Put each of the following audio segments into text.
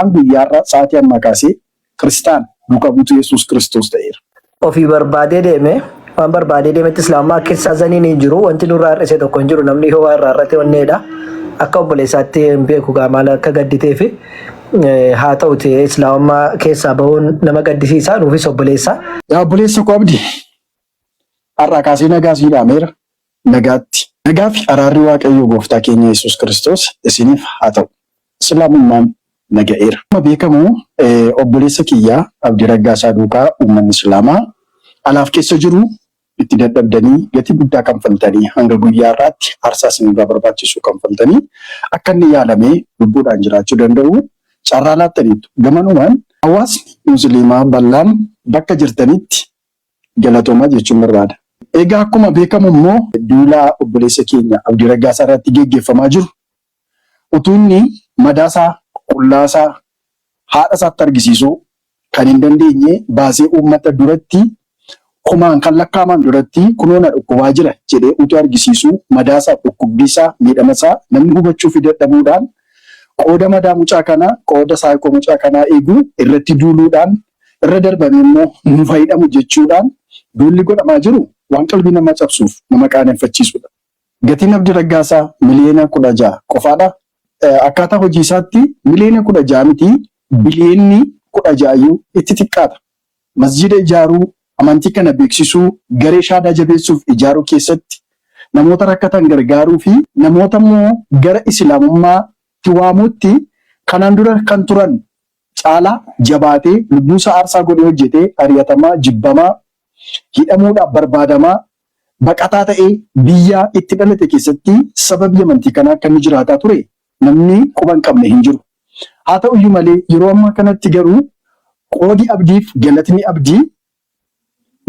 An guyyaa har'aa sa'aatii ammaa kaasee Kiristaana, duuka buutuu Yesuus Kiristoos ta'eera. Ofii barbaadee deeme, waan barbaadee deemetti Islaamummaa keessa zaniin hin jiru, wanti nurraa hir'ise tokko hin jiru. Namni yoo waa irraa hir'ate onneedha. Akka obboleessaatti hin beeku gaa maal akka gadditee fi haa ta'uti, Islaamummaa keessaa bahuun nama gaddisiisa, nuufis obboleessa. Yaa obboleessa koo Abdi, har'aa kaasee nagaa sii dhaameera. Nagaatti. Nagaa fi araarri Waaqayyoo Gooftaa keenya Yesuus Kiristoos isiniif haa ta'u. Islaamummaan na ga'eera. Akkuma beekamu obboleessa kiyya Abdii Raggaasaa duukaa uummanni Islaamaa alaaf keessa jiru itti dadhabdanii, gatii guddaa kanfaltanii, hanga guyyaa har'aatti aarsaa isinirraa barbaachisu kanfaltanii akka inni yaalamee lubbuudhaan jiraachuu danda'u carraa laattaniittu. Gamanumaan hawaasni Musliimaa bal'aan bakka jirtanitti galatoomaa jechuun barbaada. Egaa akkuma beekamu immoo duula obboleessa keenya Abdii Raggaasaa irratti geggeeffamaa jiru, utuu inni madaasaa, qullaasaa haadha isaatti argisiisuu kan hin dandeenye baasee uummata duratti, kumaan kan lakkaa'aman duratti kunoo na dhukkubaa jira jedhee utuu argisiisuu, madaasaa, dhukkubbiisaa, miidhamasaa namni hubachuufi dadhabuudhaan, qooda madaa mucaa kanaa, qooda saayikoo mucaa kanaa eeguu irratti duuluudhaan, irra darbamee immoo nu fayyadamu jechuudhaan duulli godhamaa jiru waan qalbii namaa cabsuuf nama qaaneffachiisudha. Gatiin Abdii Raggaasaa miliyoona 16 qofaadha. Akkaataa hojii isaatti miliyoona 16 miti, biliyoonni 16 iyyuu itti xiqqaata. Masjiida ijaaruu, amantii kana beeksisuu, garee shaadaa jabeessuuf ijaaruu keessatti, namoota rakkatan gargaaruu fi namoota immoo gara Islaamummaatti waamuutti kanaan dura kan turan caalaa jabaatee lubbuusaa aarsaa godhee hojjetee, ari'atamaa, jibbamaa, hidhamuudhaaf barbaadamaa, baqataa ta'ee biyya itti dhalate keessatti sababii amantii kanaa akka inni jiraataa ture namni quba hin qabne hin jiru. Haa ta'uyyuu malee yeroo ammaa kanatti garuu qoodi Abdiif galatni Abdii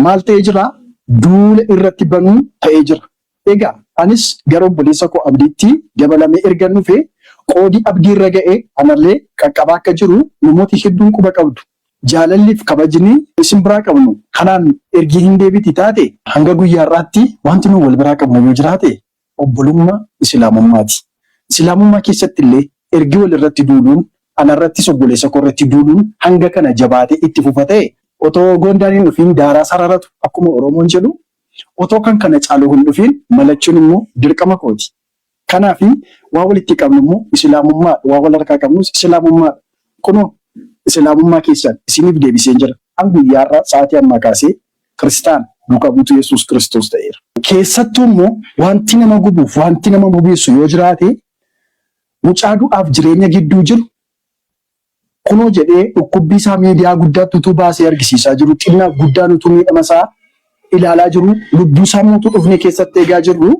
maal ta'ee jira? Duula irratti banuu ta'ee jira. Egaa anis gara obboleessa koo Abdiitti dabalamee ergan dhufe, qoodi Abdii irra ga'e anallee qaqqabaa akka jiru namooti hedduun quba qabdu. Jaalalliif kabajni isin biraa qabnu kanaan ergi hin deebiti taate, hanga guyyaa har'aatti wanti nu wal biraa qabnu yoo jiraate obbolummaa Islaamummaati. Islaamummaa keessatti illee ergi wal irratti duuluun, anarrattis obboleessa koo irratti duuluun hanga kana jabaatee itti fufa ta'e, otoo gondaan hin dhufiin daaraa sararatu akkuma Oromoon jedhu, otoo kan kana caalu hin dhufiin malachuun immoo dirqama kooti. Kanaaf waan walitti qabnu immoo Islaamummaadha. Waan wal harkaa qabnus Islaamummaadha. Kunoo Islaamummaa keessan isiniif deebiseen jira. An guyyaa har'aa sa'aatii ammaa kaasee Kiristaana, duuka buutuu Yesuus Kiristoos ta'eera. Keessattuu immoo wanti nama gubuuf wanti nama bobeessu yoo jiraate, mucaa du'aaf jireenya gidduu jiru kunoo jedhee dhukkubbii isaa miidiyaa guddaatti utuu baasee argisiisaa jiru, xinnaaf guddaan utuu miidhama isaa ilaalaa jiru, lubbuu isaa immoo utuu dhufnee keessatti eegaa jirru,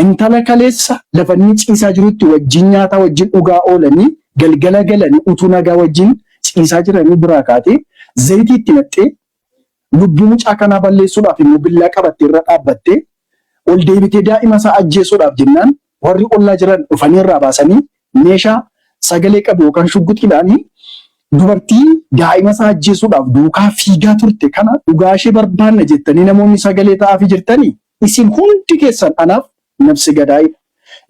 intala kaleessa lafa inni ciisaa jirutti wajjin nyaataa wajjin dhugaa oolanii galgala galanii utuu nagaa wajjin ciisaa jiranii biraa kaatee zayitii itti naqxee lubbuu mucaa kanaa balleessuudhaaf immoo billaa qabattee irra dhaabbattee ol deebitee daa'ima isaa ajjeesuudhaaf jennaan, warri ollaa jiran dhufanii irraa baasanii meeshaa sagalee qabu yookaan shugguxiidhaan dubartii daa'ima isaa ajjeesuudhaaf duukaa fiigaa turte kana dhugaa ishee barbaanna jettanii namoonni sagalee ta'aafii jirtanii, isin hundi keessan anaaf nabse gadaa'idha.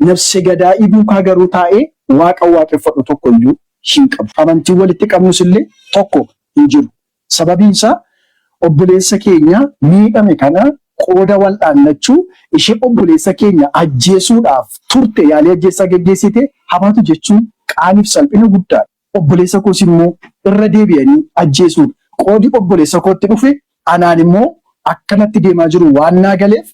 Nabse gadaa'ii duukaa garuu taa'ee waaqa waaqeffadhu tokko iyyuu hin qabu. Amantiin walitti qabnus illee tokko hin jiru. Sababiin isaa obboleessa keenya miidhame kana qooda wal'aannachuu, ishee obboleessa keenya ajjeesuudhaaf turte, yaalii ajjeessaa geggeessite habaatu jechuun qaaniif salphina guddaadha. Obboleessa koos immoo irra deebi'anii ajjeesuudha. Qoodi obboleessa kootti dhufe anaan immoo akkanatti deemaa jiru waan naa galeef,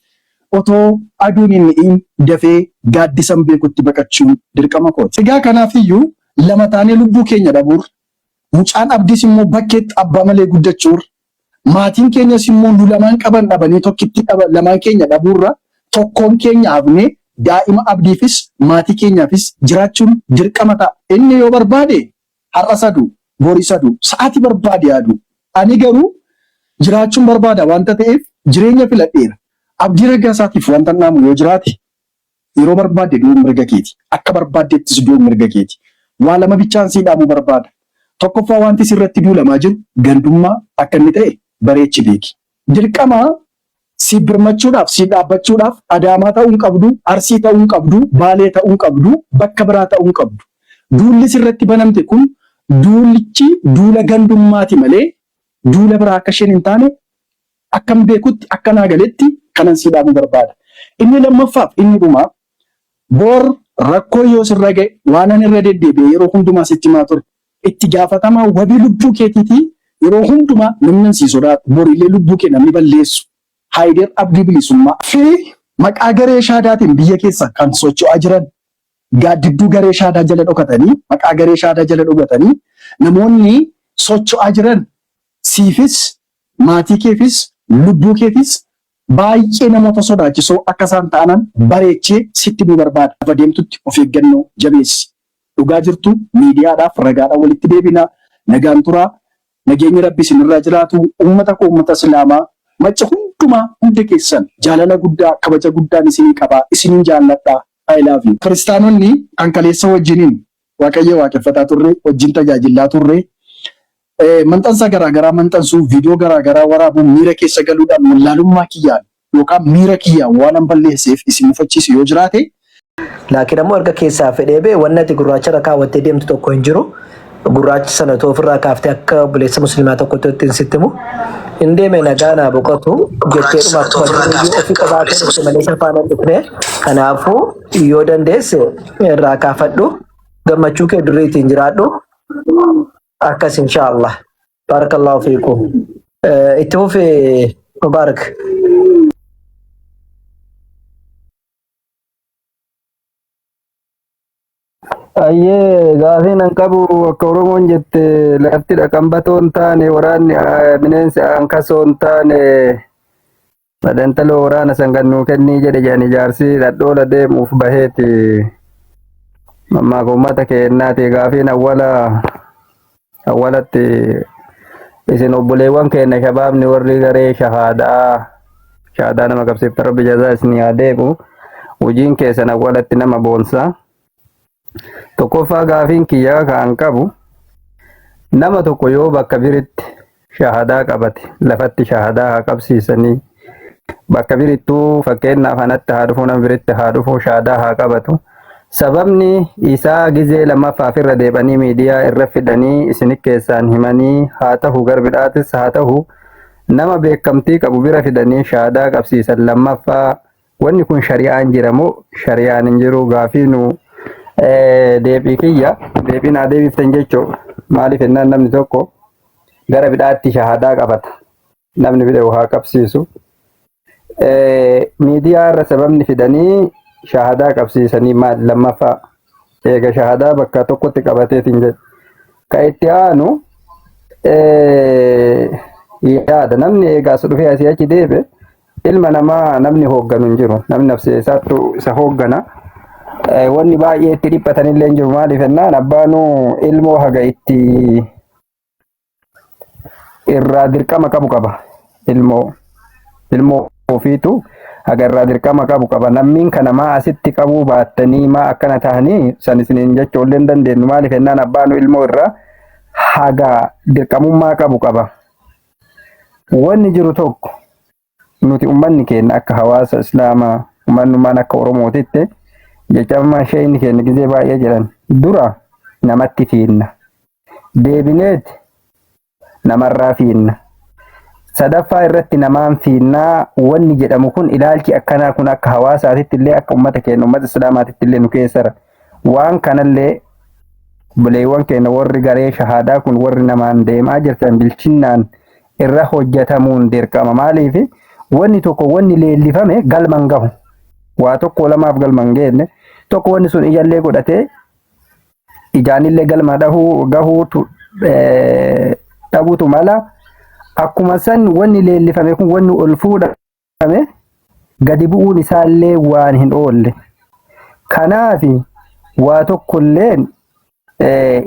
otoo aduun hin dhi'in dafee gaaddisan beekutti baqachuun dirqama kooti. Egaa kanaafiyyuu lama taanee lubbuu keenya dhabuurra, mucaan Abdiis immoo bakkeetti abbaa malee guddachuurra, maatiin keenyas immoo nu lamaan qaban dhabanii tokkitti lamaan keenya dhabuurra, tokkoon keenya hafnee daa'ima Abdiifis maatii keenyaafis jiraachuun dirqama ta'a. Inni yoo barbaade har'as adu, boris adu, sa'aatii barbaade adu. Ani garuu jiraachuun barbaada waanta ta'eef jireenya filadheera. Abdii Raggaasaatiif wanta dhaamu yoo jiraate, yeroo barbaadde du'uun mirga keeti. Akka barbaaddeettis du'uun mirga keeti. Waa lama bichaan sii dhaamuu barbaada. Tokkoffaa, wanti sirratti duulamaa jiru gandummaa akka inni ta'e bareechi beeki. Dirqama si birmachuudhaaf, si dhaabbachuudhaaf Adaamaa ta'uu hin qabdu, Arsii ta'uu hin qabdu, Baalee ta'uu hin qabdu, bakka biraa ta'uu hin qabdu. Duulli sirratti banamte kun Duulichi duula gandummaati malee duula biraa akka isheen hin taane akkan beekutti akka naa galetti kanan sii dhaamuu barbaada. Inni lammaffaaf inni dhumaa bor rakkoo yoo sirra ga'e waanan irra deddeebi'ee yeroo hundumaa sitti himaa ture itti gaafatamaa wabii lubbuu keetiitii yeroo hundumaa namni sii sodaatu borillee lubbuu kee namni balleessu Haayider Abdii Bilisummaa fi maqaa garee shaadaatiin biyya keessa kan socho'aa jiran gaaddidduu garee shaadaa jala dhokatanii maqaa garee shaadaa jala dhokatanii namoonni socho'aa jiran siifis maatii keefis lubbuu keefis baay'ee namoota sodaachisoo akka isaan ta'anan bareechee sitti himuu barbaada. Lafa deemtutti of eeggannoo jabeessi. Dhugaa jirtu miidiyaadhaaf ragaadhaan walitti deebina. Nagaan turaa. Nageenyi Rabbi isinirraa jiraatu. Uummata koo uummata Islaamaa macca hundumaa hunda keessan jaalala guddaa kabaja guddaan isinii qaba. Isinin jaalladha. I love you. Kiristaanonni kan kaleessa wajjiniin Waaqayyo waaqeffataa turre, wajjin tajaajillaa turre, maxxansa garaagaraa maxxansuu, viidiyoo garaagaraa waraabuun miira keessa galuudhaan wallaalummaa kiyyaan yookaan miira kiyyaan waan an balleesseef isin mufachiisu yoo jiraate, Laakiin ammoo erga keessaa fedhee ba'e wanni ati gurraacha irra kaawwattee deemtu tokko hin jiru. Gurraacha sana otoo ofirraa kaaftee akka obboleessa musliimaa tokkotti ittiin sitti himu. Hin deeme nagaa naa boqotu jetteedhuma akkuma duriyyuu ofii kophaa kee dhufte malee isa faana hin dhufne. Kanaafuu yoo dandeesse irraa kaafadhu gammachuu kee duriitiin jiraadhu. Akkas inshaallah. Barakallahu fiikum. Itti fufi Mubaarak. Ayyee gaafiin an qabu akka Oromoon jette lafti dhaqanbatoo hin taane waraanni bineensi ankasoo hin taane madantaloo waraana san kan nuu kennii jedhe jedhani jaarsi dhadhoola deemuuf baheeti. Mammaaka uummata keennaati gaafiin awwala awwalatti isin obboleewwan keenya shabaabni warri garee shahaadaa shahaadaa nama qabsiifta rabbi jazaa isinii haa deebu hojiin keessan awwalatti nama boonsa. Tokkoffaa gaafiin kiyyaa kan qabu nama tokko yoo bakka biritti shahadaa qabate lafatti shahadaa haa qabsiisanii bakka birittuu fakkeenyaaf anatti haa dhufu nama biritti haa dhufu shahadaa haa qabatu. Sababni isaa gizee lammaffaaf irra deebanii miidiyaa irra fidanii isin keessaan himanii haa ta'u garbidhaatis haa ta'u nama beekamtii qabu bira fidanii shahadaa qabsiisan lammaffaa wanni kun shari'aan jira moo shari'aan hin jiru gaafii nu deebii kiyya deebii naa deebiftan jechuu maaliif jennaan namni tokko gara bidhaatti shahadaa qabata namni fidhe haa qabsiisu miidiyaa irra sababni fidanii shahadaa qabsiisanii maal lammaffaa eega shahadaa bakka tokkotti qabateetiin jedhu ka itti aanu yaada namni eega as dhufee asii achi deebe ilma namaa namni hoogganu hin jiru. Namni nafsee isaattu isa hooggana. Wanni baay'ee itti dhiphatan illee hin jiru. Maaliif jennaan abbaanuu ilmoo haga itti irraa dirqama qabu qaba. Ilmoo ilmoo ofiitu haga irraa dirqama qabu qaba. Namniin kana maa asitti qabuu baattanii maa akkana ta'anii san isiniin jechuu illee hin dandeenyu. Maaliif jennaan abbaanuu ilmoo irraa haga dirqamummaa qabu qaba. Wanni jiru tokko nuti ummanni keenya akka hawaasa islaamaa ummannummaan akka oromootitti jecha amma sheeyni keenya gizee baay'ee jedhan dura namatti fiinna deebineet namarraa fiinna sadaffaa irratti namaan fiinnaa wanni jedhamu kun ilaalchi akkanaa kun akka hawaasaatitti illee akka ummata keenya ummata islaamaatitti illee nu keessara waan kanallee obboleewwan keenya warri garee shahaadaa kun warri namaan deemaa jirtan bilchinnaan irra hojjetamuun dirqama. Maaliif wanni tokko wanni leellifame galma hin gahu. Waa tokko lamaaf galma hin geenne tokko wanni sun ijallee godhatee ijaanillee galma dhahuu gahuutu dhabuutu mala. Akkuma san wanni leellifame kun wanni ol fuudhame gadi bu'uun isaallee waan hin oolle. Kanaaf waa tokkolleen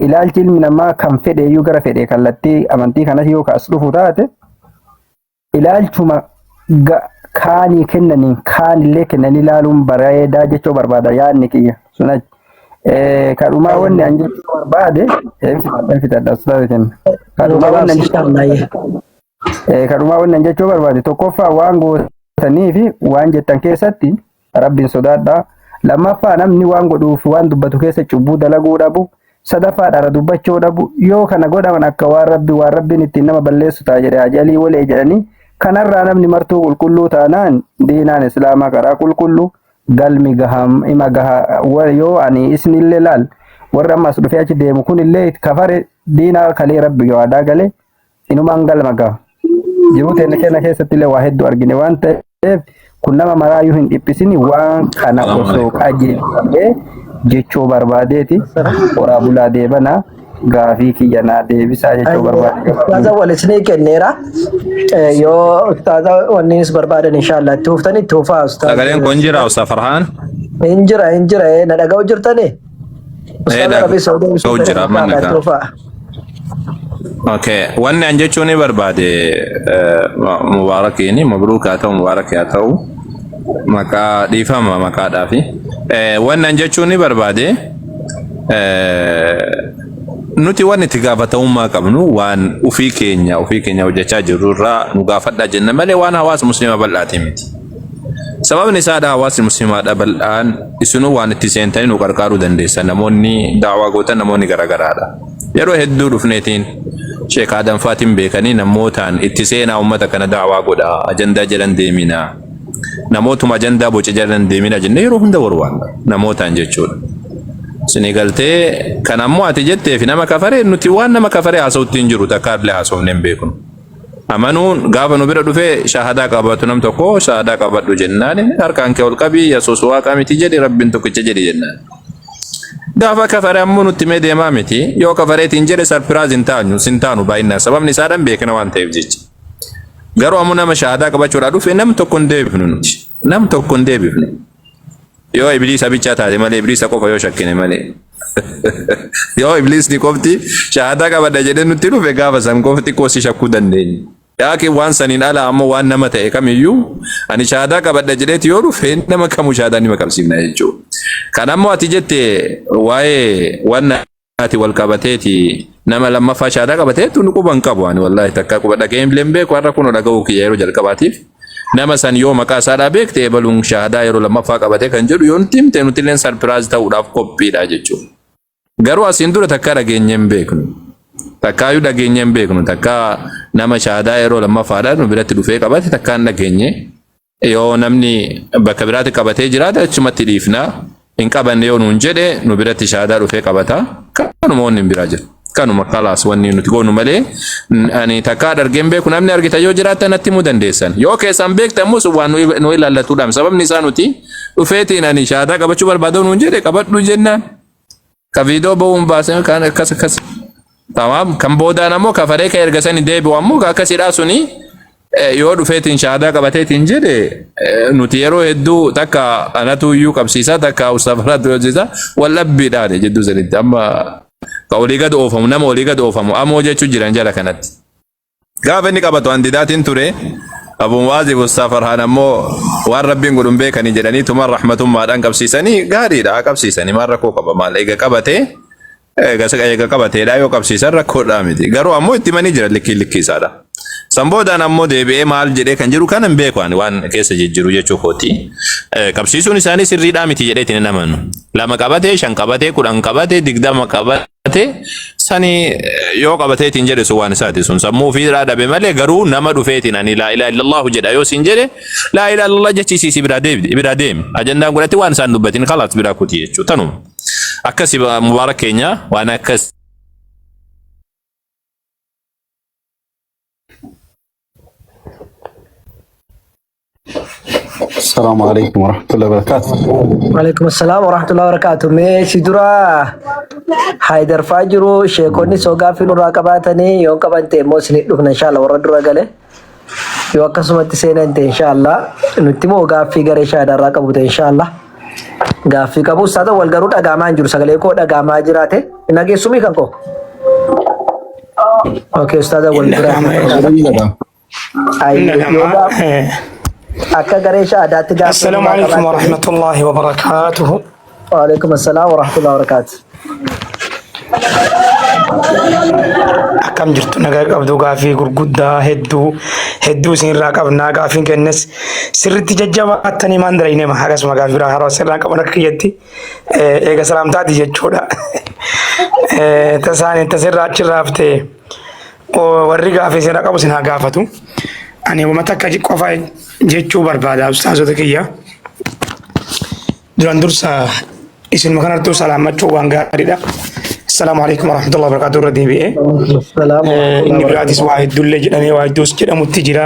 ilaalchi ilmi namaa kan fedhe iyyuu gara fedhe kallattii amantii kanas yoo as dhufu taate ilaalchuma kaanii kennaniin kaanillee kennanii ilaaluun bareedaa jechuu barbaada yaadni kiyya sun achi. Kadhumaa wanni an jechuu barbaade fixadha ustaaza kenna. Kadhumaa wanni an jechuu Kadhumaa wanni an jechuu barbaade tokkoffaa waan gootanii fi waan jettan keessatti Rabbiin sodaadhaa. Lammaffaa namni waan godhuuf waan dubbatu keessa cubbuu dalaguu dhabu. Sadaffaa dhara dubbachuu dhabu. Yoo kana godhaman akka waan rabbi waan rabbiin ittiin nama balleessu ta'a jedhe Haji Alii Walee jedhanii kanarraa namni martuu qulqulluu taanaan diinaan islaamaa karaa qulqullu galmi gaham ima gaha yoo ani isinillee laal warri amma as dhufee achi deemu kunillee kafare diinaa kalee rabbi waadaa galee inumaan galma gaha. Jiruu teenya keenya keessatti illee waa hedduu argine waan ta'eef kun nama maraayyuu hin dhiphisini waan kana Salaamu osoo alaikum. qajeelfamee jechuu barbaadeeti horaa bulaa deebanaa gaafii kiyya naa deebisaa jechuu barbaade Ustaaza wal isinii kenneera. Yoo ustaaza wanni is barbaadan inshallah itti fuftanii itti fufaa ustaaza. Sagaleen kun jira Ustaz Farhaan? Hin jira hin jira na dhaga'u jirtanii? Ustaaza Rabbi soo deebisuu Dhaga'u jira fedhan amma inshallah itti nagaa. fufaa. Okay. Wanni an jechuun ni barbaade Mubaarakiin mabruuk haa ta'u mubaarak haa ta'u maqaa dhiifama maqaadhaafi. Wanni an jechuun ni barbaade nuti wanni itti gaafatamummaa qabnu waan ofii keenya hojjechaa jirru irraa nu gaafadhaa jenna malee waan hawaasa musliimaa bal'aati miti. Sababni isaadha hawaasni musliimaadha bal'aan isinuu waan itti seentanii nu qarqaaruu dandeessan namoonni daawaa gootan namoonni garaagaraadha. Yeroo hedduu dhufneetiin Sheek Adam Faatiin beekanii namootaan itti seenaa uummata kana daawaa godhaa ajandaa jedhan deeminaa. Namootuma ajandaa boce jedhan deeminaa jennee yeroo hunda warwaanna namootaan jechuudha. Isinii galtee kan ammoo ati jettee fi nama kafaree nuti waan nama kafaree haasa'utti hin jiru takka illee haasofnee hin beeknu. Amanuun gaafa nu bira dhufee shahadaa qabatu nam tokko shahadaa qabadhu jennaan harkaan kee ol qabii Yesuus waaqa miti jedhi rabbiin tokkicha jedhi jennaan. Gaafa kafare ammoo nutti mee deemaa miti yoo kafareetiin jedhe surprise hin taanu sin taanu baay'inaan sababni isaadhaan beekna waan ta'eef jecha. Garuu ammoo nama shahadaa qabachuudhaa dhufe nam tokko hin deebifnu nuti. Nam tokko hin deebifnu. Yoo ibliisa bichaa taate malee ibliisa qofa yoo shakkine malee. Yoo ibliisni qofti shahadaa qabadha jedhee nutti dhufe gaafa san qofti xiqqoo si shakkuu dandeenya. Yaakin waan saniin ala ammoo waan nama ta'e kamiyyuu ani shahadaa qabadha jedheeti yoo dhufe nama kamuu shahadaa nima qabsiifna jechuudha. Kan ammoo ati jette waa'ee waan ati wal qabateeti nama lammaffaa shaadaa qabateetu nu quba hin qabu ani wallaahi takka quba dhaga'ee hin beeku har'a kun dhaga'uu kiyya yeroo jalqabaatiif nama san yoo maqaa isaadhaa beekte ebaluun shaadaa yeroo lammaffaa qabate kan jedhu yoo nutti himte nuti illee surprise ta'uudhaaf qophiidha jechuudha. Garuu asiin dura takka dhageenye hin beeknu. Takkaayyuu dhageenye hin beeknu. Takka nama shaadaa yeroo lammaffaadhaa nu biratti dhufee qabate takka hin dhageenye. Yoo namni bakka biraatti qabatee jiraate achumatti dhiifna. Hin qabanne yoo nuun jedhe nu biratti shaadaa dhufee qabata. Kanuma wanni hin biraa jiru. Kanuma kalaas wanni nuti goonu malee ani takkaa argee hin beeku namni argita yoo jiraattan natti himuu dandeessan. Yoo keessan beektan immoo sun waan nu ilaallatuudhaan sababni isaa nuti dhufeetiin ani shaadaa qabachuu barbaada nuun jedhe qabadhu jennaan. Ka viidiyoo ba'uun baasee kan akkas akkas. Tamaam kan boodaan ammoo kafaree ka erga sani deebi'u ammoo ka akkasidhaa suni yoo dhufeetiin shaadaa qabateetiin jedhe nuti yeroo hedduu takka anatu iyyuu qabsiisaa takka ustaafaraatu hojjetaa wal dhabbiidhaan jidduu sanitti amma ka olii gad oofamu nama olii gad oofamu amoo jechuu jiran jala kanatti. Gaafa inni qabatu an didaatiin ture Abu Mu'aaziif Ustaaz Farhaan ammoo waan rabbiin godhu hin beekanii jedhanii tuman rahmatummaadhaan qabsiisanii gaariidha haa qabsiisanii maal rakkoo qaba maal eega qabatee eega qabateedha yoo qabsiisan rakkoodhaa miti garuu ammoo itti himanii jira likkii likkii isaadha. San boodaan ammoo deebi'ee maal jedhee kan jiru kana hin beeku ani waan keessa jijjiru jechuu kooti. Qabsiisuun isaanii sirriidhaa miti jedheetiin hin amanu. Lama qabatee, shan qabatee, 10 qabatee, 20 qabatee sani yoo qabateetiin jedhe sun waan isaati sun sammuu ofiirraa dhabe malee garuu nama dhufeetiin ani laa ilaaha illallahu jedha yoo siin jedhe laa ilaaha illallah jechisiisi biraa deebi biraa deemi ajandaan godhatti waan isaan dubbatin kalaas biraa kuti jechuu tanuma akkasi mubaarak keenya waan akkas. Assalaamu alaikum warahmatullahi wabarakatuh. Waalaikum assalam warahmatullahi wabarakatuh. Mee si dura Haayidar fa'aa jiru sheekonni soo gaaffii nurraa qabaatanii yoo qaban ta'e immoo isinii dhufna inshallah warra dura gale. Yoo akkasumatti seenan ta'e inshallah nutti immoo gaaffii garee shaadarraa qabu ta'e inshallah. Gaaffii qabu ustaaza wal garuu dhagaamaa hin jiru sagalee koo dhagaamaa jiraate hin dhageessumii kan koo. Okay ustaaza wal bira. Dhaga'ama. Yoo akka garee shaadaatti gaaffii السلام nurraa عليكم qabaatanii. ورحمة الله وبركاته. Waalaikum assalam warahmatullahi wabarakatuh. Akkam Akkam jirtu nagaa qabdu gaafii gurguddaa hedduu hedduu isinirraa qabnaa gaafiin kennes sirriitti jajjabaattanii maan dalaynema akkasuma gaafii biraa haroo sirraan qaban akka kiyyatti eega salaamtaati jechuudha. Tasaan tasirraa achirraa haftee warri gaafii sirraa qabu isin haa gaafatu. Ani wama takka qofa jechuu barbaada ustaazota kiyya. Duraan dursa isinuma kanartuu salaammachuu waan gaariidha. Assalaamu alaikum warahmatullahi wabarakatuh irra deebi'ee. Salaamu Inni biraatis waa hedduullee jedhamee waa hedduus jedhamutti jira.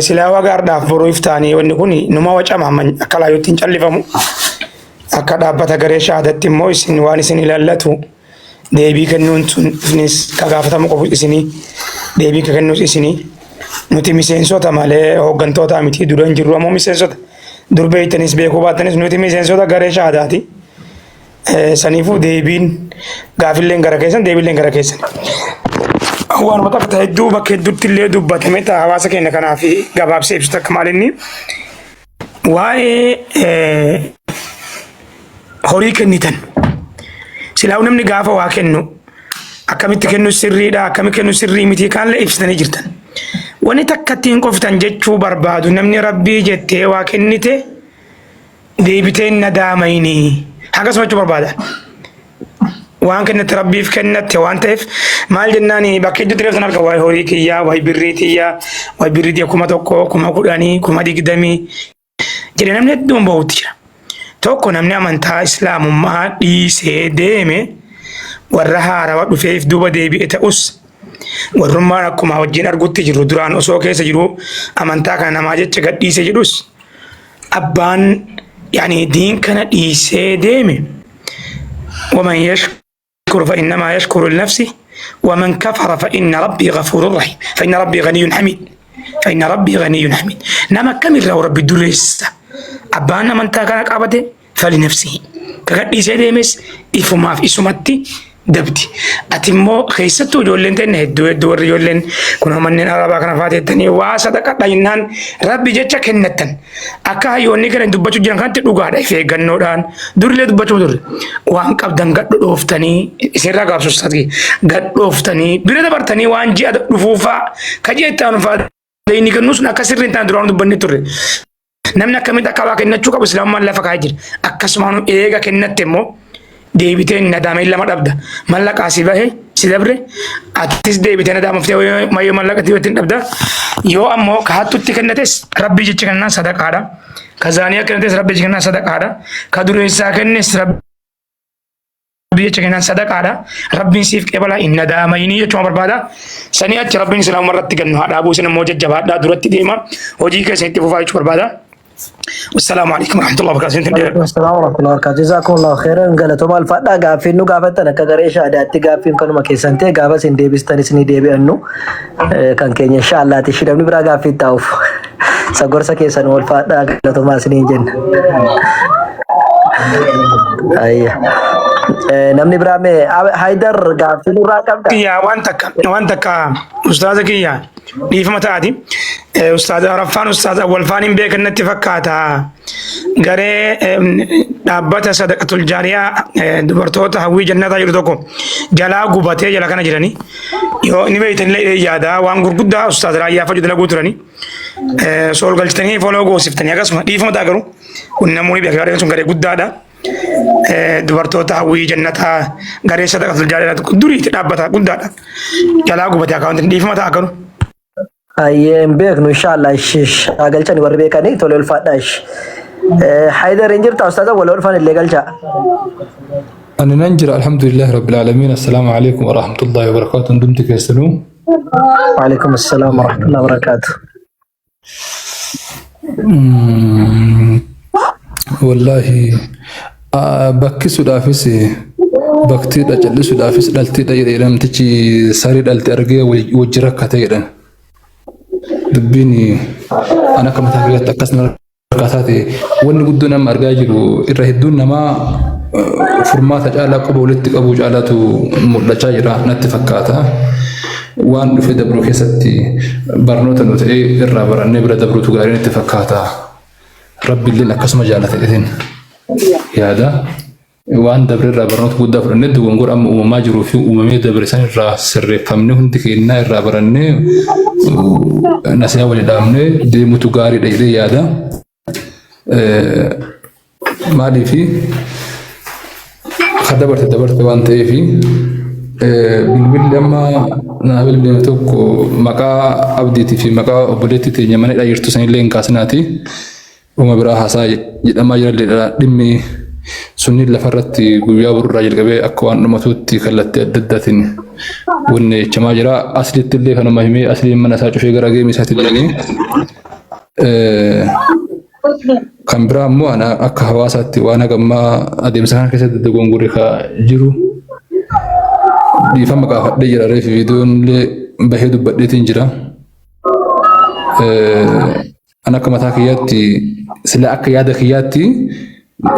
Silaa waa gaariidhaaf boruu iftaanii wanni kun numa wacama amma akka laayyootti hin callifamu. Akka dhaabbata garee shahaadatti immoo isin waan isin ilaallatu deebii kennuun sun isinis ka gaafatamu qabu isinii deebii ka kennuus isinii nuti miseensota malee hooggantoota miti dura hin jirru ammoo miseensota dur beektanis beekuu baattanis nuti miseensota garee shahaadaati. Saniifuu deebiin gaafilleen gara keessan deebiilleen gara keessan. Waanuma takka ta'e hedduu bakka hedduutti illee dubbatame ta'a hawaasa keenya kanaaf gabaabsee ibsu takka maal inni waa'ee horii kennitan. Silaa namni gaafa waa kennu akkamitti kennu sirriidha akkamitti kennu sirrii miti kaanillee ibsitanii jirtan. Wanni takka ittiin qoftan jechuu barbaadu namni rabbii jettee waa kennite deebitee hin nadaamayini. Akkasuma jechuu barbaada. Waan kennatte rabbiif kennatte waan ta'eef maal jennaan bakka hedduutti reeftan arga waa'ee horii kiyyaa waa'ee birrii tiyyaa waa'ee birrii tiyya 1000 10,000 20,000 jedhe namni hedduun bahutti jira. Tokko namni amantaa islaamummaa dhiisee deeme warra haarawa dhufeef duuba deebi'e ta'us warrummaan akkuma wajjin argutti jirru duraan osoo keessa jiru amantaa kana namaa jecha gadhiise jedhus abbaan yani diin kana dhiisee deeme waman yashkuru fa innamaa yashkuru linafsi waman kafara fa inna rabbii ghafuurun rahiim fa inna rabbii ganiyyun hamiid fa inna rabbii ganiyyun hamiid nama kamirraa rabbi dureessa abbaan amantaa kana qabate falinafsihi ka gadhiisee deemes ifumaaf isumatti dabdi. Ati immoo keessattuu ijoolleen teenna hedduu hedduu warri ijoolleen kun manneen arabaa kana fa'aa teettanii waa sadaqadha jennaan rabbi jecha kennattan akka hayyoonni kana dubbachuu jiran kanatti dhugaadha if eeggannoodhaan durillee dubbachuu turre waan qabdan gadhodhooftanii isinirraa gaabsuus gadhooftanii bira dabartanii waan ji'a dhufuufaa ka ji'a itti aanufaa inni kennuu sun akka sirrii hin taane duraan dubbanni turre. Namni akkamitti akka waa kennachuu qabu islaamummaan lafa kaa'ee jira. Akkasumaan eega kennatte immoo deebitee nadaamee lama dhabda. Mallaqaa si bahe si dabre atis deebitee nadaamuftee mayyoo mallaqa ittiin dhabda. Yoo ammoo ka hattutti kennates rabbii jecha kennaan sadaqaadha. Ka zaaniyaa kennates rabbii jecha kennaan sadaqaadha. Ka dureessaa kennes rabbii Rabbii jecha kennaan sadaqaadha. Rabbiin siif qeebala hin nadaamayinii jechuuma barbaada. Sanii achi Rabbiin islaamuma irratti gannu haa dhaabuu isin immoo jajjabaadhaa duratti deema. Hojii keessan itti fufaa jechuu barbaada. Wassalaamu alaikum warahmatullahi wabarakatuh. Isin Waalaikum assalam warahmatullahi wabarakatuh. Jazakumullahu khairan. Galatoomaa ulfaadhaa. Gaaffiin nu gaafattan akka garee shaadaatti gaaffiin kanuma keessan ta'e gaafa isin deebistan isinii deebi'annu kan keenya inshaallaati. Ishii namni biraa gaaffii itti haa'uuf. Isa gorsa keessan ulfaadhaa galatoomaa isiniin jenna. Ayya. Namni biraa mee Haydar gaaffii nurraa qabda? Kiyya waan takka waan takka ustaaza kiyya dhiifama ta'aati. Ustaaza Araffaan ustaaza Awwalfaan hin beekan natti fakkaata. Garee dhaabbata sadaqatul jaariyaa dubartoota hawwii jannataa jiru tokko jalaa gubatee jala kana jirani. Yoo inni beektan illee yaada waan gurguddaa ustaaza Raayyaa fayyadu dalaguu turani. Sool galchitanii foloo goosiftanii akkasuma dhiifama ta'a garuu kun namoonni beekaa gareen sun garee guddaadha. Dubartoota hawwii jannataa garee sadaqatul jaariyaa duriitti dhaabbata guddaadha. Jalaa gubatee akaawwantiin dhiifama ta'a garuu. Ayyee hin beeknu inshaallah ish haa galchani warri beekanii tole ulfaadhaa ish. Haydar hin jirta ustaaza wal ulfan illee galchaa. Ani nan jira alhamdulillahi rabbil aalamiin assalaamu alaikum warahmatullahi wabarakatuh hundumti keessanuu Waalaikum assalam warahmatullahi wabarakatuh. Wallaahi bakkisuudhaafis baktiidha callisuudhaafis dhaltiidha jedhe namtichi saree dhalte argee wajji rakkate jedhan. Dubbiin an akka mataa kiyyaatti akkas na rakkaataa ta'e wanni guddoon amma argaa jiru irra hedduun namaa furmaata caalaa quba walitti qabuu caalaatu mul'achaa jira natti fakkaata. Waan dhufe dabru keessatti barnoota nu ta'ee irraa barannee bira dabruutu gaarii natti fakkaata. Rabbi illeen akkasuma jaalata jedheen yaada. Waan dabre irraa barnoota guddaa fudhannee dogongora amma uumamaa jiruu fi uumamee dabre san irraa sirreeffamnee hundi keenyaa irraa barannee nasihaa walii dhaamnee deemutu gaariidha jedhee yaada. Maaliif ka dabarte dabarte waan ta'eef bilbilli amma naa bilbilame tokko maqaa abdiitii fi maqaa obboleettii teenya mana hidhaa jirtu sanillee hin kaasinaati. Dhuma biraa haasaa jedhamaa jiralleedha. Dhimmi sunniin lafarratti guyyaa borurraa jalqabee akka waan dhumatuutti kallattii adda addaatiin wanni jechamaa jira. Aslitti illee kanuma himee asliin mana isaa cufee gara geemii isaatti deemee kan biraa immoo ana akka hawaasaatti waan hagammaa adeemsa kana keessatti dogongorri ka jiru dhiifama gaafadhee jira reefi viidiyoon illee bahee dubbadheetiin jira. An akka mataa kiyyaatti sila akka yaada kiyyaatti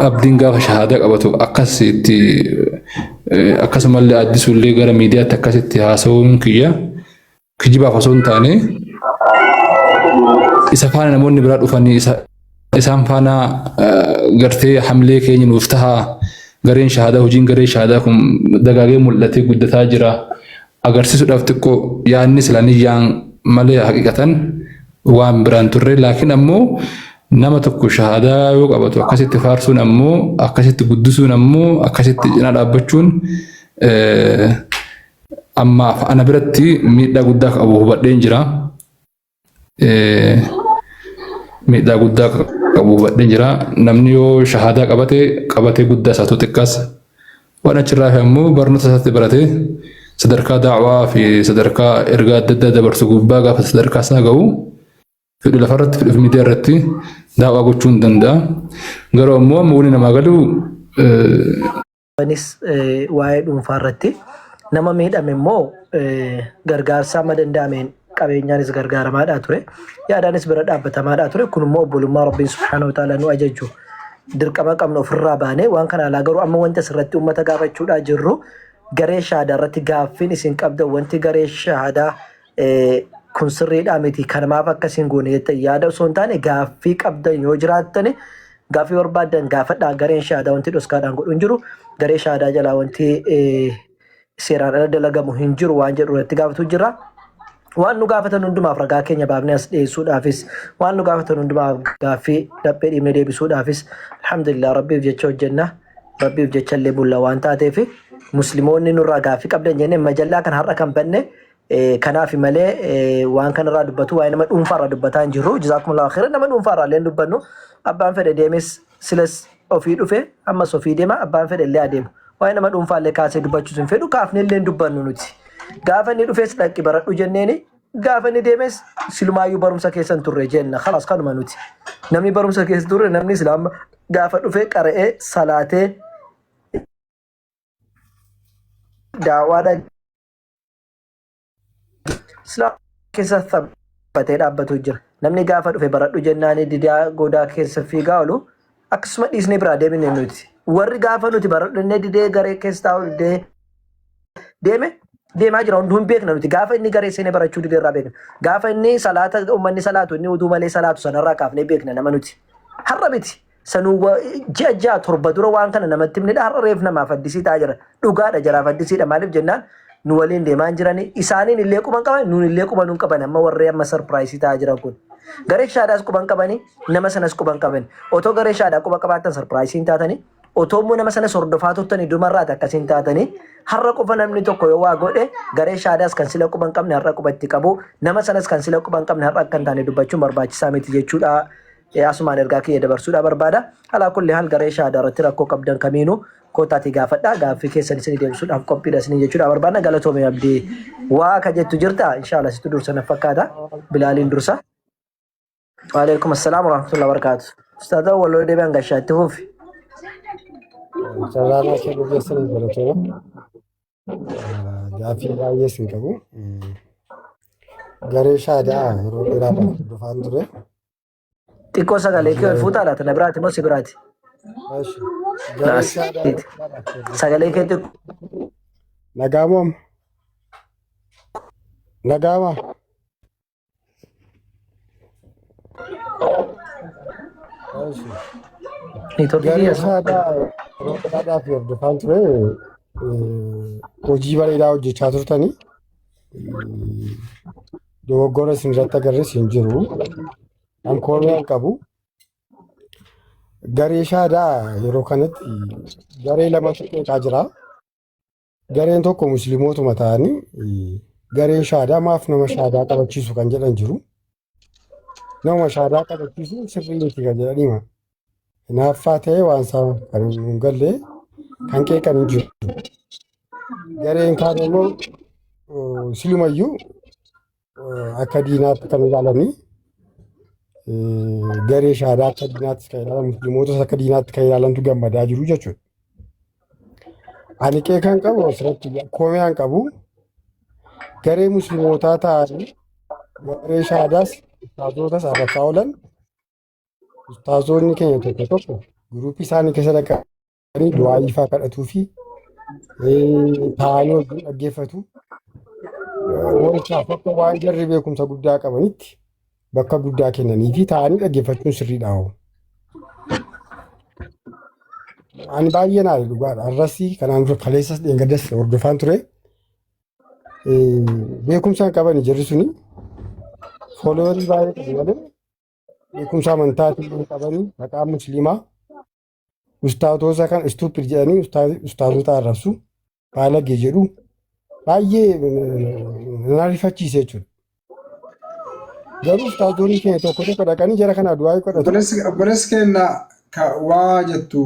abdiin gaafa shahaadaa qabatu akkasitti akkasumallee addisuullee gara miidiyaatti akkasitti haasa'uun kiyya kijibaaf osoo hin taane isa faana namoonni biraa dhufanii isa isaan faana gartee hamlee keenya nuuf tahaa gareen shahaadaa hojiin garee shahaadaa kun dagaagee mul'atee guddataa jira agarsiisuudhaaf xiqqoo yaadni sila niyyaan malee haqiqatan waan biraan turre laakiin ammoo nama tokko shahaadaa yoo qabatu akkasitti faarsuun ammoo akkasitti guddisuun ammoo akkasitti cinaa dhaabbachuun ammaaf ana biratti miidhaa guddaa qabu hubadheen jira. Miidhaa guddaa qabu hubadheen jira. Namni yoo shahaadaa qabate qabatee guddaa isaatu xiqqaas waan achirraa hafe ammoo barnoota isaatti baratee sadarkaa daawaa fi sadarkaa ergaa adda addaa dabarsu gubbaa gaafa sadarkaa isaa ga'u fedhu lafarratti fedhu miidiyaa irratti daawaa gochuu hin danda'a. Garuu ammoo amma wanni namaa galu Anis waa'ee dhuunfaa irratti nama miidhame immoo gargaarsa amma danda'ameen qabeenyaanis gargaaramaadhaa ture. Yaadaanis bira dhaabbatamaadhaa ture. Kun immoo obbolummaa Rabbiin subhaanahu wa ta'ala nu ajaju dirqama qabnu ofirraa baanee waan kana alaa garuu amma wanti asirratti uummata gaafachuudhaa jirru garee shahaadaa irratti gaaffiin isin qabdan wanti garee shahaadaa kun sirriidhaa miti kana maaf akkas hin goone jettan yaada osoo hin taane gaaffii qabdan yoo jiraattani gaaffii barbaaddan gaafadhaa gareen shahaadaa wanti dhoskaadhaan godhu hin jiru garee shahaadaa jalaa wanti seeraan ala dalagamu hin jiru waan jedhu irratti gaafatu jira. Waan nu gaafatan hundumaaf ragaa keenya baafnee as dhiyeessuudhaafis waan nu gaafatan hundumaaf gaaffii laphee dhiibnee deebisuudhaafis alhamdulillah rabbiif jecha hojjenna rabbiif jecha illee bulla waan taateef musliimoonni nurraa gaaffii qabdan jennee majallaa kan har'a kan banne Kanaaf malee waan kanarraa dubbatu waa'ee nama dhuunfaarraa dubbataa hin jirru. Jazaakumullahu khairan nama dhuunfaarraa illee hin dubbannu. Abbaan fedhe deemes silas ofii dhufe ammas ofii deema abbaan fedhe illee adeemu. Waa'ee nama dhuunfaa illee kaasee dubbachuus hin fedhu kaafnee illee hin dubbannu nuti. Gaafa inni dhufes dhaqi baradhu jenneeni gaafa inni deemes silumaayyuu barumsa keessa hin turre jenna. Kalaas kanuma nuti. Namni barumsa keessa turre namni islaama gaafa dhufe qara'ee salaatee daawaa dhagee Islaama keessa taphatee dhaabbatu jira. Namni gaafa dhufe baradhu jennaan didaa godaa keessa fiigaa oolu akkasuma dhiisnee biraa deemne nuti. Warri gaafa nuti baradhu jennee didee garee keessa taa'u didee deeme deemaa jira hunduu hin beekna nuti. Gaafa inni garee seenee barachuu didee irraa beekna. Gaafa inni salaata uummanni salaatu inni uduu malee salaatu sanarraa kaafnee beekna nama nuti. Har'a miti. Sanuu ji'a 6 7 dura waan kana namatti himnedha. Har'a reef namaaf addisii ta'aa jira. Dhugaadha jaraaf addisiidha. Maaliif jennaan nu waliin deemaa hin jirani. Isaaniin illee quban qaban nuun illee quba nuun qaban amma warree amma sarpiraayisii ta'aa jiran kun. Garee shaadaas quban qabani nama sanas quban qaban. Otoo garee shaadaa quba qabaattan sarpiraayisii hin taatani. Otoo immoo nama sanas hordofaa turtanii dumarraati akkasiin taatanii har'a qofa namni tokko yoo waa godhe garee shaadaas kan sila quba hin qabne har'a quba itti qabu nama sanas kan sila quba hin qabne har'a akka hin taane dubbachuun barbaachisaa miti jechuudha. Asumaan ergaa kiyya dabarsuudha barbaada. Alaa kulli haal garee shahaadaa irratti rakkoo qabdan kamiinuu koottaatii gaafadhaa. Gaaffii keessan isinii deebisuudhaaf qophiidha isinii jechuudha barbaadna. Galatoomi Abdii. Waa akka jettu jirta? Inshallah situ dursa na fakkaata. Bilaaliin dursa. Waalaikum assalaam warahmatullahi wabarakatuh. Ustaaza waloo deebi'an gashaa itti fufi. Carraan akka gaggeessaniif galatooma. Gaaffii baay'ees hin qabu. Garee shaadaa yeroo dheeraadhaaf hordofaan ture. Xiqqoo sagalee kee ol fuutaa laata? Na biraati moo si biraati? Eshi. Garee shaadaa yeroo dheeraadhaaf hordofaan Sagalee kee xiqqoo. Nagaamoo amma? Nagaamaa? Eshi. Neetwoorkii Garee kiyya sun. shaadaa yeroo dheeraadhaaf hordofaan ture hojii bareedaa hojjechaa turtanii dogoggora isin irratti agarres hin jiru. An koomee hin qabu. Garee shaadaa yeroo kanatti garee lamatu qeeqaa jira. Gareen tokko musliimootuma ta'anii gareen shaadaa maaf nama shaadaa qabachiisu kan jedhan jiru. Nama shaadaa qabachiisu sirrii miti kan jedhan hima. Hinaaffaa ta'ee waan isaa kan hin galle kan qeeqan hin jiru. Gareen kaan immoo silumayyuu akka diinaatti kan ilaalanii garee shaadaa akka diinaatti kan ilaalan musliimootas akka diinaatti kan ilaalantu gammadaa jiru jechuudha. Ani qeeqan qabu asirratti koomiyaan qabu garee musliimootaa ta'anii garee shaadaas ustaazotas arrabsaa oolan ustaazoonni keenya tokko tokko guruupii isaanii keessa dhaqanii du'aayii fa'aa kadhatuu fi taa'anii wajjin dhaggeeffatu. Wantaaf akka waan jarri beekumsa guddaa qabanitti bakka guddaa kennanii fi taa'anii dhaggeeffachuun sirriidha. hoo. Ani baay'ee naale dhugaadha. Arrasii kanaan dura kaleessas dheengaddas hordofaan ture. Beekumsa hin qabani jarri suni. Fooloowarii baay'ee qabu malee beekumsa amantaatiin hin qabani maqaa musliimaa ustaatota kan istuupid jedhanii ustaatota arrabsu baalagee jedhu baay'ee na rifachiise jechuudha. Garuu ustaatonni keenya tokko tokko dhaqanii jara kana du'aa kadhatu. Obboleessi keenya ka waa jettu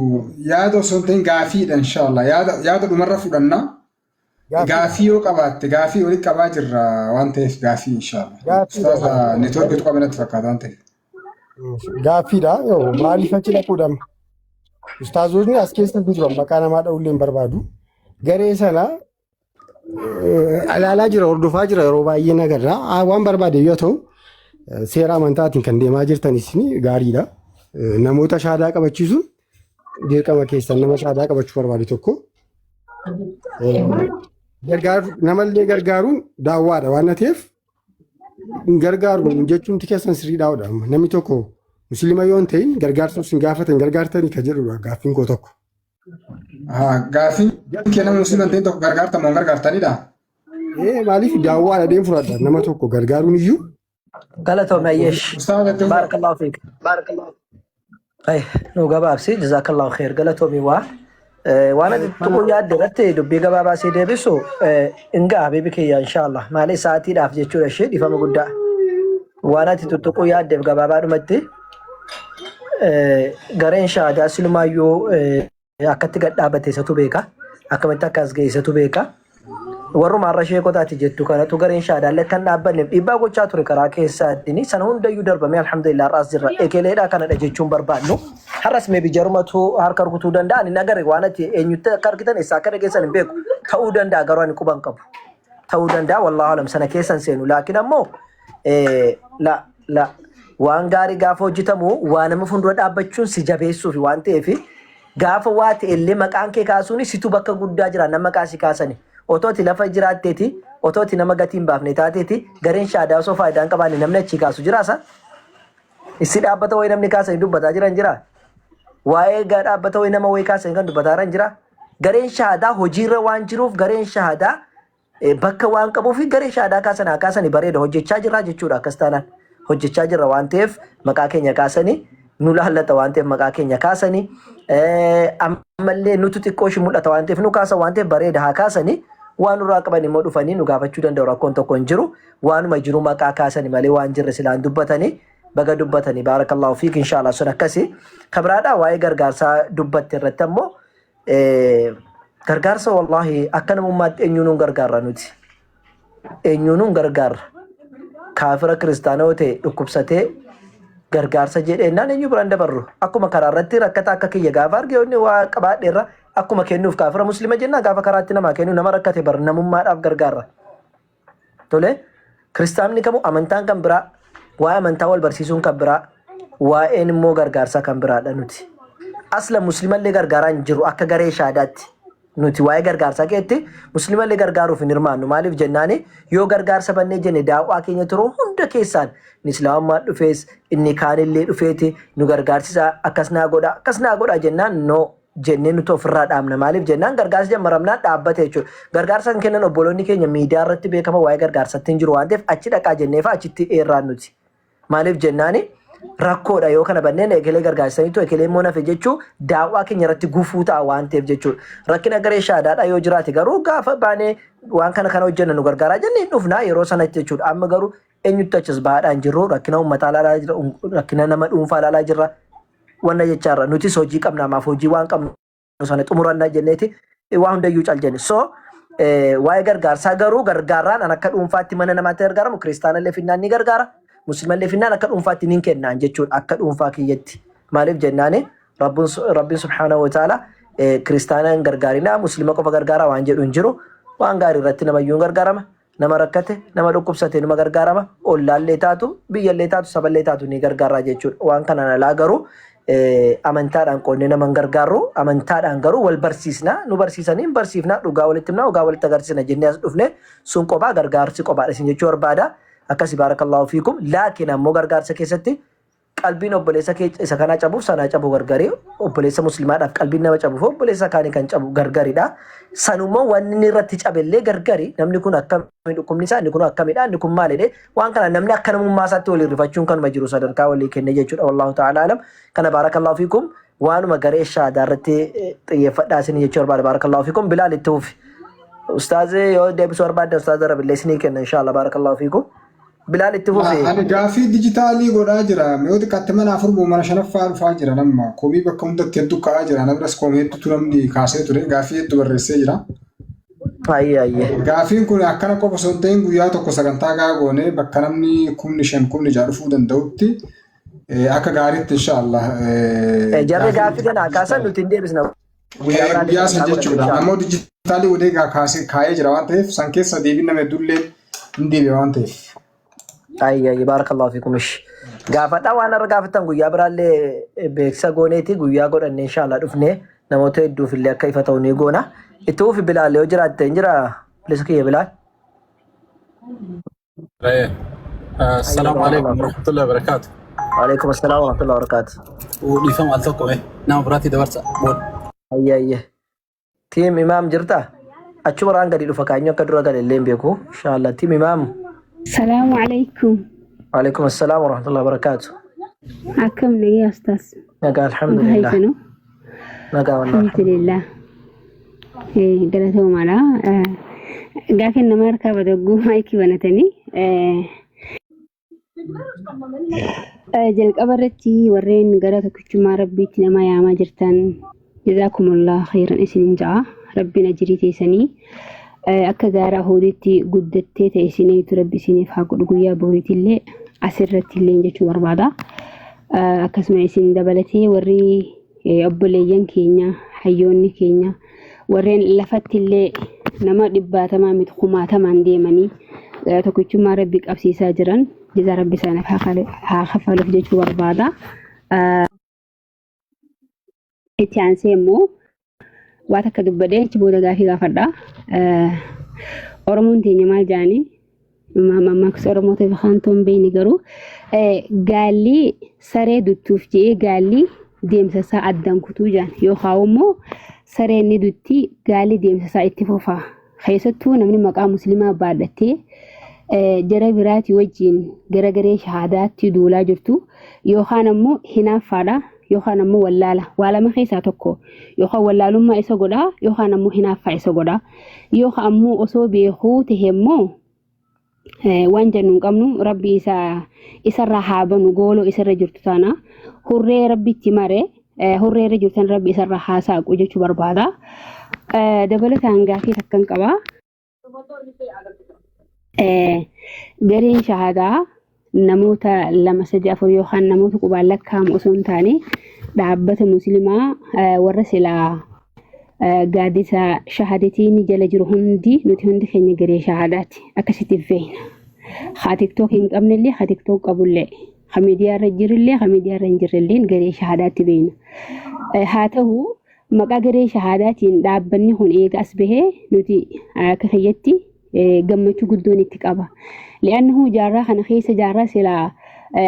yaada osoo hin ta'in gaafiidha inshaallah. Yaada dhumarra fudhanna. Gaaffiidha. Gaafii yoo qabaatte gaafii walitti qabaa jirra waan ta'eef gaafii inshaallah. Gaaffiidha. Ustaaza neetwoorkiitu qaba natti fakkaata waan ta'eef. Gaaffiidha. Yoo maaliif achi dhaquudhaan ustaazonni as keessa hin jiran maqaa namaa dha'ullee hin barbaadu. Garee sana ilaalaa jira hordofaa jira yeroo baay'ee nagarra. Waan barbaade yoo ta'u seera amantaatiin kan deemaa jirtan isin gaariidha. Namoota shaadaa qabachiisuun dirqama keessan nama shaadaa qabachuu barbaade tokko namallee gargaaruun daawwaadha waan ta'eef gargaaru jechuun keessan sirriidha. Namni tokko musliima yoo hin ta'in gargaarsa isin gaafatan gargaartanii kan jedhudha gaaffiin koo tokko. Gaaffiin kee nama musliima hin ta'in tokko gargaarta moo hin gargaartanidha? Maaliif daawwaadha deem fudhadha nama tokko gargaaruun iyyuu. Galatoomi Ayyesh. Ustaaza itti fufa. Baarakallahu fiik. Ay, nu gabaabsi jazakallahu khair galatoomi waa. Waan ati tuquu yaadde irratti dubbii gabaabaa sii deebisu ingaa habiibi kiyya inshaallah maali sa'aatiidhaaf jechuudha ishee dhiifama guddaa. Waan ati tuttuquu yaaddeef gabaabaadhumatti gareen shahaadaa silumaayyuu Akkatti gad dhaabate isatu beeka. Akkamitti akka as ga'e isatu beeka. Warruma har'a sheekotaati jettu kanatu gareen shaadaallee akka hin dhaabbanneef dhiibbaa gochaa ture karaa keessaatiin sana hundayyuu darbamee alhamdulillah har'aas jirra. Ekeleedhaa kanadha jechuun barbaadnu. Har'as meebi jarumatu harka rukutuu danda'a. Ani nagare waan ati eenyutti akka argitan eessaa akka dhageessan hin beeku. Ta'uu danda'a garuu ani quban qabu. Ta'uu danda'a wallaahu alam sana keessa hin seenu. Laakiin ammoo La la waan gaarii gaafa hojjetamu waa nama fuuldura dhaabbachuun si jabeessuufi waan ta'eef gaafa waa ta'e illee maqaan kee kaasuun situ bakka guddaa jira nama maqaa si kaasani. Otoo ati lafa jiraatteeti otoo ati nama gatii hin baafne taateeti gareen shaadaa osoo faayidaa hin qabaanne namni achii kaasu jira sa? Issi dhaabbata wayii namni kaasanii dubbataa jiran jira? Waa'ee dhaabbata wayii nama wayii kaasanii kan dubbataa jiran jira? Gareen shaadaa hojiirra waan jiruuf gareen shaadaa bakka waan qabuuf garee shaadaa kaasan haa kaasani bareeda hojjechaa jirraa jechuudha akkas taanaan hojjechaa jirra waan ta'eef maqaa keenya kaasanii nu laallata waan ta'eef maqaa keenya kaasanii ammallee nutu xiqqoo ishii mul'ata waan ta'eef nu kaasan waan ta'eef bareeda haa kaasanii waan nurraa qaban immoo dhufanii nu gaafachuu danda'u rakkoon tokko hin jiru waanuma jiru maqaa kaasani malee waan jirre silaan dubbatanii baga dubbatanii baarakallahu fiik inshaallah sun akkasi kabiraadhaa waa'ee gargaarsaa dubbatte irratti ammoo Gargaarsa wallaahi akka namummaatti eenyuun gargaarra nuti. Eenyuun gargaarra. Kaafira kiristaana yoo ta'e dhukkubsatee gargaarsa jedheennaan eenyu biraan dabarru. Akkuma karaa irratti rakkata akka kiyya gaafa arge inni waa qabaadheerra akkuma kennuuf kaafira muslima jennaa gaafa karaatti namaa kennu nama rakkate bar namummaadhaaf gargaarra. Tole kiristaanni kamuu amantaan kan biraa waa'ee amantaa wal barsiisuun kan biraa waa'een immoo gargaarsaa kan biraadha nuti. Asla muslimallee gargaaraa hin jiru akka garee shaadaatti. Nuti waa'ee gargaarsaa keessatti muslimallee gargaaruuf hin hirmaannu. Maaliif jennaani yoo gargaarsa bannee jenne daawwaa keenya turuu hunda hunda keessaan inni islaamummaa dhufees inni kaanillee dhufeeti nu gargaarsisaa akkas naa godha akkas naa godha jennaan no jennee nuti ofirraa dhaabna. Maaliif jennaan gargaarsi jammaramnaan dhaabbate jechuudha. Gargaarsa kan kennan obboloonni keenya miidiyaa irratti beekama waa'ee gargaarsatti hin jiru waan ta'eef achi dhaqaa jennee fa'a achitti eerraan nuti. Maaliif jennaani rakkoodha yoo kana banneen ekelee gargaarsaniitu ekelee immoo nafe jechuu daawwaa keenya irratti gufuu ta'a waan ta'eef jechuudha. Rakkina garee shaadaadhaa yoo jiraate garuu gaafa baanee waan kana kana hojjenna nu gargaaraa jennee hin dhufnaa yeroo sanatti jechuudha. Amma garuu eenyutti achas bahaadhaa hin jirru rakkina uummataa ilaalaa jirra rakkina nama dhuunfaa ilaalaa jirra wanna jechaarra nutis hojii qabna ammaaf hojii waan qabnu sana xumuranna jenneeti waa hundayyuu cal jenne. So waa'ee gargaarsaa garuu gargaarraan an akka dhuunfaatti mana namaatti gargaaramu kiristaanallee finnaan ni gargaara muslimallee finnaan akka dhuunfaatti ni kennaan jechuudha akka dhuunfaa kiyyatti. Maaliif jennaani rabbiin subhaanahu wa ta'ala kiristaana hin gargaarinaa muslima qofa gargaaraa waan jedhu hin jiru waan gaarii irratti namayyuu hin gargaarama. Nama rakkate, nama dhukkubsate numa gargaarama. Ollaallee taatu, biyyallee taatu, saballee taatu ni gargaarraa jechuudha. Waan kanaan alaa garuu amantaadhaan qoonnee nama hin gargaarru. Amantaadhaan garuu wal barsiisna. Nu barsiisanii hin barsiifna. Dhugaa walitti himna, dhugaa walitti agarsiisna jennee as dhufne sun qophaa gargaarsi qophaadha isin jechuu barbaada. Akkasi baarakallahu fiikum. Laakiin ammoo gargaarsa keessatti Qalbiin obboleessa kee isa kanaa cabuuf sanaa cabu gargari. Obboleessa muslimaadhaaf qalbiin nama cabuuf obboleessa kaanii kan cabu gargaridha. Sanummoo wanni inni irratti cabellee gargari. Namni kun akkami dhukkubni isaa, inni kun akkamidha, inni kun maalidha. Waan kana namni akka namummaa isaatti waliin rifachuun kanuma jiru sadarkaa walii kenne jechuudha. Wallahu ta'ala alam. Kana baarakallahu fiikum. Waanuma garee shaadaa irratti xiyyeeffadhaa isin jechuu barbaada. Baarakallahu fiikum. Bilaal itti fufi. Ustaazee yoo deebisuu barbaadde ustaaza Rabillee isinii kenna inshallah. Baarakallahu fiikum. Bilaal itti fufi. Ani gaaffii dijitaalii godhaa jira. Yoo xiqqaatte mana afur moo mana shanaffaa dhufaa jira namma. Komii bakka hundatti hedduu ka'aa jira. Na biras komii hedduutu namni kaasee ture. Gaaffii hedduu barreessee jira. Ayyee ayyee. Gaaffiin kun akkana qofa osoo hin ta'in guyyaa tokko sagantaa gaa goonee bakka namni kumni shan kumni ja'a dhufuu danda'utti akka gaariitti inshaallah. Jarri gaaffii kana kaasan nuti hin deebisna. Guyyaa biraallee Guyyaa san sagantaa godhanna jechuudha. inshallah. Ammoo dijitaalii godhee gaa kaasee kaa'ee jira waan ta'eef san keessa deebiin nama hedduullee hin deebi'a waan ta'eef. Ayyi ayyi baarakallahu fiikum ish. Gaafadhaa waan har'a gaafattan guyyaa biraallee beeksisa gooneeti guyyaa godhanne inshallah dhufnee namoota hedduuf illee akka ifa ta'u ni goona. Itti fufi Bilaal yoo jiraatte hin jira bilisa kiyya Bilaal. Aye. Ayyi Assalamu alaikum baarakallahu fiikum. warahmatullahi wabarakatuh. Waalaikum assalaam warahmatullahi wabarakatuh. Dhiifama al tokko mee nama biraatti dabarsa booda. Ayyi ayyi. Tiim imaam jirta? Achuma raan gadi dhufa kaanyoo akka dura gale illee hin beeku. Inshallah tiim imaam. Salaamu alaikum. Waalaikum assalaam warahmatullahi wabarakatuh. Akkam nagaya ustaas. Nagaa Nagaa alhamdulillah. haysanoo. Nagaa wallah Alhamdulillah. Galatoomaadha. Gaafiin nama harkaa badagguu maayikii banatanii. Jalqaba irratti warreen gara tokkichummaa rabbiitti nama yaamaa jirtan jazaakumullah khairan isinin ja'a. Rabbiin ajirii teessanii akka gaara Uhuditti guddattee ta'e isiniitu rabbi isiniif haa godhu guyyaa boriitillee asirratti illee jechuu barbaada. Akkasuma isin dabalatee warri obboleeyyan keenya hayyoonni keenya warreen lafatti illee nama dhibbaatamaa miti kumaatamaan deemanii tokkichummaa rabbi qabsiisaa jiran jazaa rabbi isaaniif haa kafaluuf jechuu barbaada. Itti aansee immoo waa takka dubbadhee achi booda gaafii gaafadha. Oromoon teenya maal jedhanii mammaaksa Oromoo ta'e afaan toon beeyni garuu gaalli saree duttuuf jedhee gaalli deemsa isaa addaan kutuu jedhan yookaan immoo sareen ni dutti gaalli deemsa isaa itti fufa. Keessattuu namni maqaa musliimaa baadhattee jara biraatii wajjin gara garee shahaadaatti duulaa jirtu yookaan ammoo hinaaffaadha yookaan ammoo wallaala waa lama keessaa tokko yookaan wallaalummaa isa godha yookaan ammoo hinaaffaa isa godha yookaan ammoo osoo beekuu ta'e immoo waan jennu hin qabnu rabbi isa isarraa haa banu gooloo isarra jirtu taana hurree rabbitti mare hurree irra jirtan rabbi isarraa haa saaqu jechuu barbaada. Dabalataan gaafii takkan qaba. Gareen shahaadaa namoota lama sadi afur yookaan namoota qubaan lakkaa'amu osoo hin taane dhaabbata musliimaa warra silaa gaaddisa shahaadatiin jala jiru hundi nuti hundi keenya garee shahaadaati akkasitti feena. Haa tiktook hin qabnellee haa tiktook qabullee haa miidiyaa irra jirullee haa miidiyaa irra hin jirrellee garee shahaadaatti beekna. Haa ta'u maqaa garee shahaadaatiin dhaabbanni kun eega as bahee nuti akka kiyyatti Gammachuu guddoon itti qaba. Li'annahu jaarraa kana keessa jaarraa silaa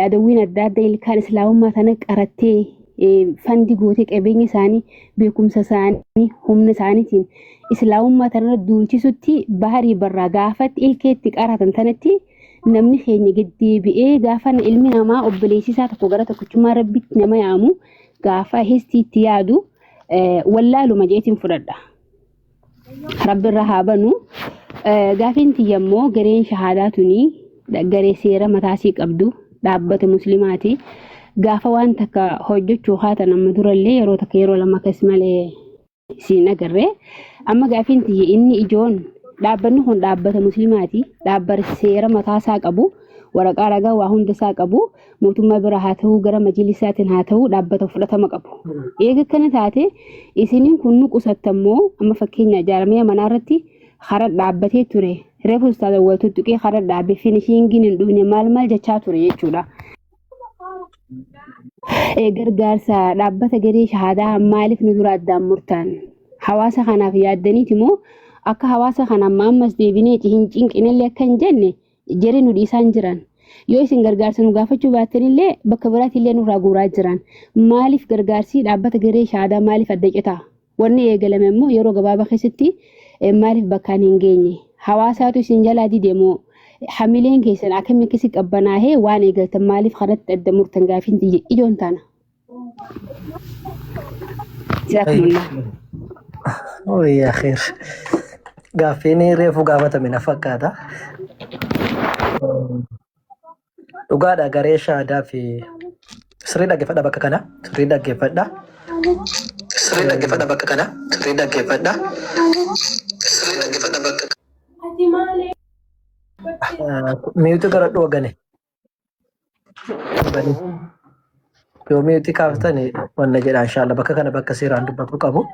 adawwiin adda addaa ilkaan islaamummaa tana qarattee fandi gootee qabeenya isaanii beekumsa isaanii humna isaaniitiin islaamummaa tanarra duulchisutti baharii barraa gaafatti ilkeetti qaratan tanatti namni keenya gad deebi'ee gaafa ilmi namaa obboleessi isaa tokko gara tokkichummaa rabbitti nama yaamu gaafa histiitti yaadu wallaaluma jeetiin fudhadha. Rabbi irra haa banu. Gaafiin tiyya immoo gareen shahaadaa tuni garee seera mataasii qabdu dhaabbata muslimaati. Gaafa waan takka hojjechuu haatan amma durallee yeroo takka yeroo lama akkas malee siin agarre. Amma gaafiin tiyya inni ijoon dhaabbanni kun dhaabbata muslimaati. Dhaabbata seera mataasaa qabu. Waraqaa ragaa waa hunda isaa qabu. Mootummaa bira haa ta'uu gara majlisaatiin haa ta'uu dhaabbata fudhatama qabu. Eega kana taate isiniin kun nu qusattammoo amma fakkeenya jaarmaya manaa irratti hara dhaabbatee ture. Reefu ustaaza wal tuttuqee hara dhaabe finishiingiin hin dhufne maal maal jechaa ture jechuudha. Gargaarsa dhaabbata garee shahaadaa maaliif nu dura addaan murtan? Hawaasa kanaaf yaaddaniiti moo akka hawaasa kana amma ammas deebinee hin cinqinellee akka hin jenne Jarri nu dhiisaa hin jiran. Yoo isin gargaarsa nu gaafachuu baattanillee bakka biraatillee nurraa guuraa jiran. Maaliif gargaarsi dhaabbata garee shahaadaa maaliif adda citaa? Wanni eegalame immoo yeroo gabaabaa keessatti maaliif bakkaan hin geenye? Hawaasaatu isin jalaa dide moo hamileen keessan akkamii akkasi qabbanaahee waan eegaltan maaliif kanatti adda murtan gaafiin tiyya ijoon tana. Jazakumullah. Oy yaa kheer. Gaaffiin reefu gaafatame na fakkaata. Dhugaadha garee shaadaa fi sirrii dhaggeeffadha bakka kana. Sirrii dhaggeeffadha. Sirrii dhaggeeffadha bakka kana. Sirrii dhaggeeffadha. Sirrii dhaggeeffadha bakka kana. Miyuutu garadhu wagane. Bani. Yoo miyuuti kaaftan wanna jedha inshallah bakka kana bakka seeraan dubbatu qabu.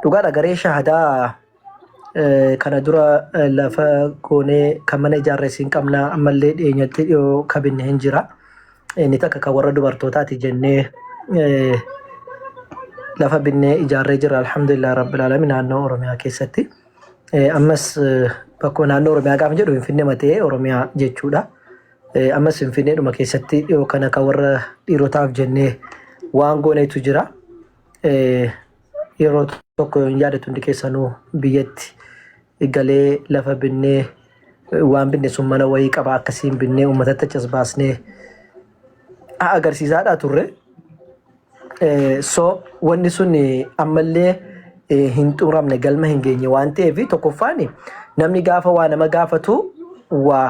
Dhugaadha garee shahadaa kana dura lafa goonee kan mana ijaarres hin qabna ammallee dhiyeenyatti dhiyoo kabinne hin jira. Inni takka kan warra dubartootaati jennee lafa binnee ijaarree jira alhamdulillah rabbil alamin naannoo Oromiyaa keessatti. Ammas bakkuma naannoo Oromiyaa gaafa jedhu Finfinnee matee Oromiyaa jechuudha. Ammas Finfinneedhuma keessatti dhiyoo kana kan warra dhiirotaaf jennee waan goonetu jira. Yeroo tokko hin yaadatu hundi keessanuu biyyatti galee lafa binnee waan binne sun mana wayii qaba akkasiin binnee uummatatti achas baasnee agarsiisaadhaa turre. So wanni sun ammallee hin xumuramne galma hin geenye waan ta'eef tokkoffaan namni gaafa waa nama gaafatu waa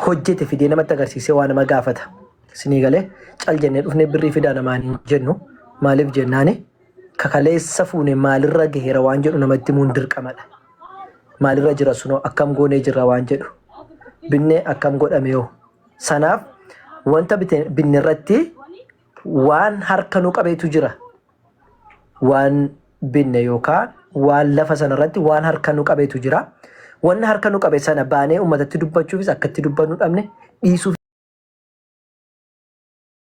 hojjete fidee namatti agarsiisee waa nama gaafata. Isinii galee cal jennee dhufnee birrii fidaa namaan hin jennu. Maaliif jennaani kakaleessa fuune maalirra gaheera waan jedhu namatti himuun dirqamadha. Maalirra jira sunoo akkam goonee jirra waan jedhu. Binnee akkam godhame hoo. Sanaaf wanta binne irratti waan harka nu qabeetu jira. Waan binne yookaan waan lafa sana irratti waan harka nu qabeetu jira. Wanni harka nu qabe sana baanee uummatatti dubbachuufis akka itti dubbannu dhabne dhiisuuf.